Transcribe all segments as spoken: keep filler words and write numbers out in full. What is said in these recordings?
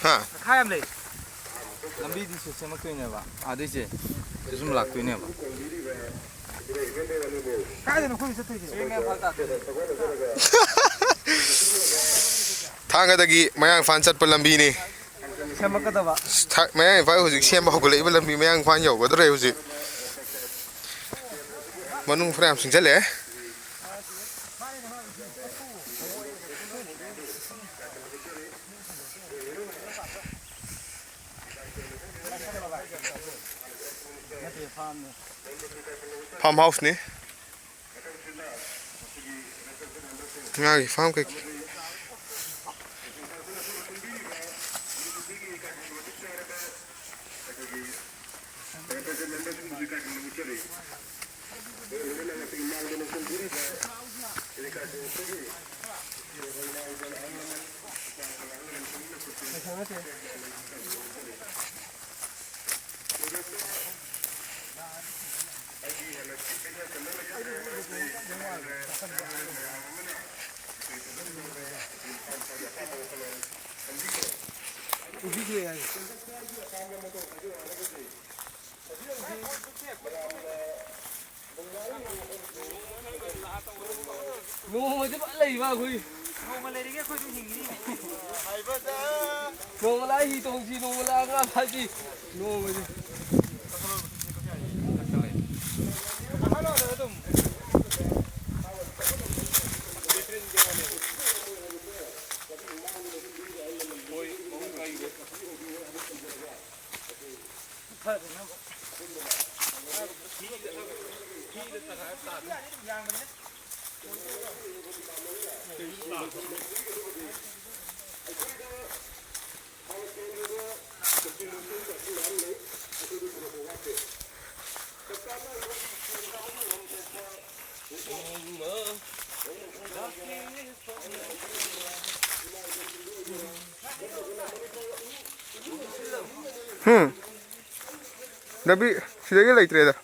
ꯍꯥ? ꯃꯈꯥ ꯌꯥꯝ ꯂꯩ꯫ ꯂꯝꯕꯤꯗꯤ ꯁꯤ ꯁꯦꯝꯃꯛꯇꯣꯏꯅꯦꯕ꯫ ꯑꯥꯗꯩꯁꯦ ꯁꯤ ꯁꯨꯝ ꯂꯥꯛꯇꯣꯏꯅꯦꯕ꯫ ꯀꯥꯏꯗꯅꯣ ꯑꯩꯈꯣꯏꯅ ꯆꯠꯇꯣꯏꯁꯦ? ꯊꯥꯡꯒꯗꯒꯤ ꯃꯌꯥꯡ ꯏꯝꯐꯥꯜ ꯆꯠꯄ ꯂꯝꯕꯤꯅꯤ꯫ ꯁꯦꯝꯃꯛꯀꯗꯕ꯫ ꯊꯥ-, ꯃꯌꯥꯡ ꯏꯝꯐꯥꯜ ꯍꯧꯖꯤꯛ ꯁꯦꯝꯕ ꯍꯧꯒꯠꯂꯛꯏꯕ ꯂꯝꯕꯤ, ꯃꯌꯥꯡ ꯏꯝꯐꯥꯜ ꯌꯧꯒꯗꯧꯔꯦ ꯍꯧꯖꯤꯛ꯫ ꯃꯅꯨꯡ ꯐꯅꯌꯥꯝ ꯆꯪꯁꯤꯜꯂꯛꯑꯦ꯫ ꯐꯥꯔꯝ ꯍꯥꯎꯁꯅꯤ꯫ ꯉꯥꯒꯤ ꯐꯥꯔꯝ ꯀꯩꯀꯩ꯫ ꯅꯣꯡꯃꯁꯦ ꯐꯖꯅ ꯂꯩꯕ ꯑꯩꯈꯣꯏ꯫ ꯅꯣꯡꯃ ꯂꯩꯔꯤꯒꯦ ꯑꯩꯈꯣꯏꯁꯨ ꯍꯤꯡꯉꯤꯅꯤ꯫ ꯅꯣꯡꯃ ꯂꯥꯛꯑ ꯍꯤ ꯇꯣꯡꯁꯤ, ꯅꯣꯡꯃ ꯂꯥꯛꯑ ꯉꯥ ꯐꯥꯁꯤ, ꯅꯣꯡꯃꯁꯦ꯫ ꯎꯝ꯫ ꯂꯝꯕꯤ ꯁꯤꯗꯒꯤ ꯂꯩꯇ꯭ꯔꯦꯗ꯫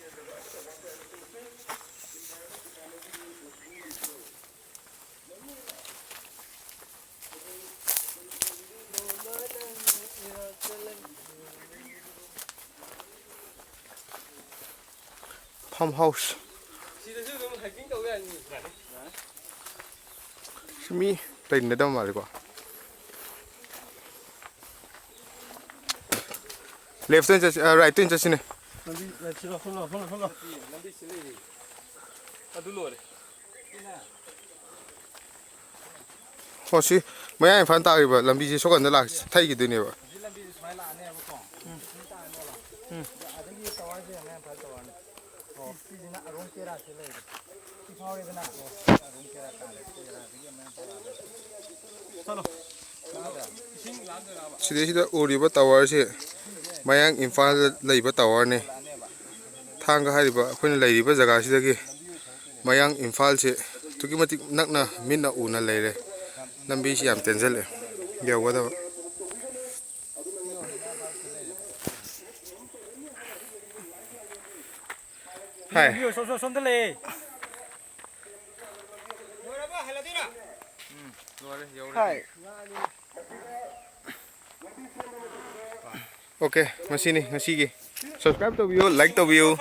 Farm house꯫ ꯁꯤꯗꯁꯨ ꯑꯗꯨꯝ hiking ꯇꯧ ꯌꯥꯅꯤ꯫ ꯁꯤ ꯃꯤ ꯂꯩꯅꯗꯕ ꯃꯥꯜꯂꯦꯀꯣ꯫ Left ꯑꯣꯏꯅ ꯆꯠꯁꯤ, ꯑ, right ꯑꯣꯏꯅ ꯆꯠꯁꯤꯅꯦ꯫ ꯂꯝꯕꯤ, ꯂꯝꯕꯤ ꯁꯤ ꯂꯣꯏꯔꯦ꯫ ꯑꯣ, ꯁꯤ ꯃꯌꯥꯡ ꯏꯝꯐꯥꯜ ꯇꯥꯈꯤꯕ ꯂꯝꯕꯤꯁꯦ ꯁꯣꯝꯀꯥꯟꯗ ꯂꯥꯛ-, ꯊꯩꯈꯤꯗꯣꯏꯅꯦꯕ꯫ ꯍꯧꯖꯤꯛ ꯂꯝꯕꯤꯁꯦ ꯁꯨꯃꯥꯏꯅ ꯂꯥꯛꯑꯅꯦꯕꯀꯣ꯫ ꯎꯝ꯫ ꯑꯗꯒꯤ ꯇꯋꯥꯔꯁꯦ ꯃꯌꯥꯡ ꯏꯝꯐꯥꯜ ꯇꯋꯥꯔꯅꯤ꯫ ꯑꯣ꯫ ꯁꯤꯁꯤꯅ ꯑꯔꯣꯝ ꯇꯦꯔꯥꯁꯦ ꯂꯩꯔꯦ꯫ ꯁꯤ ꯐꯥꯎꯔꯦꯗꯅ꯫ ꯑꯔꯣꯝ ꯇꯦꯔꯥ ꯇꯥꯔꯦ꯫ ꯇꯦꯔꯥꯗꯒꯤ ꯃꯌꯥꯡ ꯏꯝꯐꯥꯜ ꯂꯥꯛꯑꯅꯤ꯫ ꯆꯠꯂꯣ꯫ ꯁꯤꯗꯩꯁꯤꯗ ꯎꯔꯤꯕ ꯇꯋꯥꯔꯁꯦ ꯃꯌꯥꯡ ꯏꯝꯐꯥꯜꯗ ꯂꯩꯕ ꯇꯋꯥꯔꯅꯤ꯫ ꯊꯥꯡꯒ ꯍꯥꯏꯔꯤꯕ ꯑꯩꯈꯣꯏꯅ ꯂꯩꯔꯤꯕ ꯖꯒꯥꯁꯤꯗꯒꯤ ꯃꯌꯥꯡ ꯏꯝꯐꯥꯜꯁꯦ ꯑꯗꯨꯛꯀꯤ ꯃꯇꯤꯛ ꯅꯛꯅ ꯃꯤꯠꯅ ꯎꯅ ꯂꯩꯔꯦ꯫ ꯂꯝꯕꯤꯁꯤ ꯌꯥꯝ ꯇꯦꯟꯖꯜꯂꯦ ꯌꯧꯒꯗꯕ꯫ ꯍꯥꯏ꯫ ꯁꯣꯝ-, ꯁꯣꯝ-, ꯁꯣꯝꯗ ꯂꯩꯌꯦ꯫ ꯎꯝ, ꯂꯣꯏꯔꯦ, ꯌꯧꯔꯦ꯫ ꯍꯥꯏ꯫ ꯑꯣꯀꯦ, ꯃꯁꯤꯅꯤ ꯉꯁꯤꯒꯤ꯫ Subscribe ꯇꯧꯕꯤꯌꯨ, like ꯇꯧꯕꯤꯌꯨ꯫